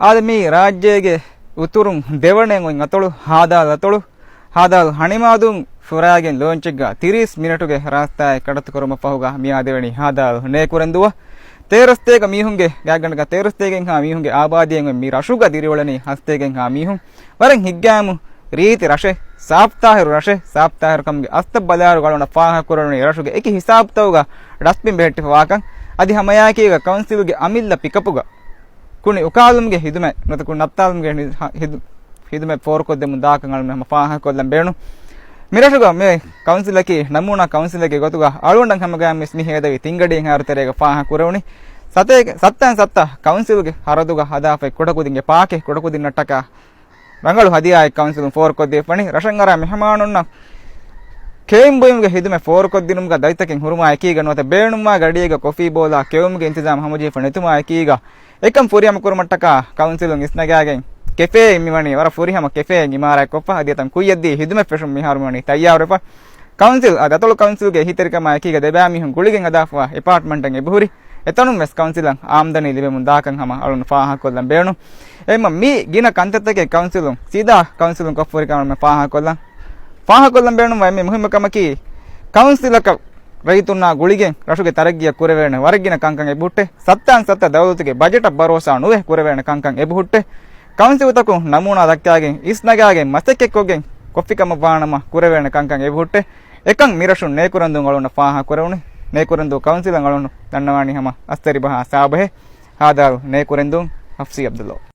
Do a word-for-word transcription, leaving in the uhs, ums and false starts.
އާދެ، މީ ރާއްޖޭގެ އުތުރުން ދެވަނައިން އޮތް އަތޮޅު ހާދާލް އަތޮޅު. ހާދާލް ހަނިމާދޫން ފުރާގެން ލޯންޗެއްގަ ތިރީސް މިނެޓުގެ ރާސްތާއެއް ކަޑައްތުކުރުމަށް ފަހުގަ މިއާދެވެނީ ހާދާލް ނޭކުރެންދޫއަށް. ތޭރަސްތޭކަ މީހުންގެ ގާތްގަނޑަކަށް ތޭރަސްތޭކައެއްހާ މީހުންގެ އާބާދީއެއް މި ރަށުގަ ދިރިއުޅެނީ ހަސަތޭކައެއްހާ މީހުން. ވަރަށް ހިތްގައިމު ރީތި ރަށެއް، ސާފްތާހިރު ރަށެއް. ސާފްތާހިރުކަމުގެ އަސްތައް ބަލާއިރު އަޅުގަނޑަށް ފާހަގަކުރެވުނީ ރަށުގެ އެކި ހިސާބުތަކުގަ ޑަސްބިން ބެހެއްޓިފަ ވާކަން. އަދި ހަމައެއާއެކީގަ ކައުންސިލްގެ އަމިއްލަ ޕިކަޕުގަ ކުނި އުކާލުމުގެ ހިދުމަތް ނުވަތަ ކުނި ނައްތާލުމުގެ ހި-، ހި-، ހިދު-، ހިދުމަތް ފޯރުކޮށްދެމުން ދާކަން އަޅުގަނޑު ހަމަ ފާހަގަކޮށްލަން ބޭނުން. މިރަށުގަ މި ކައުންސިލަކީ ނަމޫނާ ކައުންސިލެއްގެ ގޮތުގަ އަޅުގަނޑަށް ހަމަގައިމުވެސް މި ހޭދަވި ތިންގަޑިއެއްހާއިރު ތެރޭގަ ފާހަގަކުރެވުނީ. ސަތޭކަ، ސައްތައިން ސައްތަ ކައުންސިލްގެ ހަރަދުގަ ހަދާފައި ކުޑަކުދިންގެ ޕާކެއް، ކުޑަކުދިންނަށްޓަކާ ރަނގަޅު ހަދިޔާއެއް ކައުންސިލުން ފޯރުކޮށްދީފަނީ. ރަށަށްއަރާ މެހެމާނުންނަށް ކެއުން ބުއިމުގެ ހިދުމަތް ފޯރުކޮށްދިނުމުގަ ދަތިތަކެއް ހުރުމާ އެކީގަ ނުވަތަ ބޭނުންވާ ގަޑިއެއްގަ ކޮފީ ބޯލާ ކެއުމުގެ އިންތިޒާމް ހަމަޖެހިފަ ނެތުމާ އެކީގަ އެކަން ފުރިހަމަކުރުމަށްޓަކާ ކައުންސިލުން އިސްނަގާގެން ކެފޭއެއް މިވަނީ ވަރަށް ފުރިހަމަ ކެފޭއެއް އިމާރާތްކޮށްފަ އަދި އެތަން ކުއްޔަށްދީ ހިދުމަތް ފެށުން މިހާރު މިވަނީ ތައްޔާރުވެފަ. ކައުންސިލް އަދި އަތޮޅު ކައުންސިލްގެ އެހީތެރިކަމާ އެކީގަ ދެބައިމީހުން ގުޅިގެން ހަދާފަވާ އެޕާޓްމަންޓެއް އެބަހުރި. އެތަނުން ވެސް ކައުންސިލަށް އާމްދަނީ ލިބެމުން ދާކަން ހަމަ އަޅުން ފާހަގަކޮށްލަން ބޭނުން. އެހެންމަ މި ގިނަ ކަންތައްތަކެއް ކައުންސިލުން ސީދާ ކައުންސިލުން ކޮށްފަހުރިކަމަށް ފާހަގަކޮށްލަން. ފާހަގަކޮށްލަން ބޭނުންވާ އެންމެ މުހިއްމު ކަމަކީ، ކައުންސިލަކަށް ރައްޔިތުންނާ ގުޅިގެން ރަށުގެ ތަރައްގީއަށް ކުރެވޭނެ ވަރަށް ގިނަ ކަންކަން އެބަހުއްޓޭ. ސައްތައިން ސައްތަ ދައުލަތުގެ ބަޖެޓަށް ބަރޯސާ ނުވެ ކުރެވޭނެ ކަންކަން އެބަހުއްޓޭ. ކައުންސިލްތަކުން ނަމޫނާ ދައްކާގެން އިސްނަގާގެން މަސައްކަތްކޮށްގެން ކޮށްފިކަމަށްވާނަމަ ކުރެވޭނެ ކަންކަން އެބަހުއްޓޭ. އެކަން މިރަށުން ނޭކުރެންދޫން އަޅުގަނޑަށް ފާހަގަކުރެވުނީ. ނޭކުރެންދޫ ކައުންސިލަށް އަޅުގަނޑު ދަންނަވާނީ ހަމަ އަސްތަ ރިބަހާ ސާބަހެއް. ހާދާލް ނޭކުރެންދޫން، ހަފްސީ ޢަބްދުﷲ.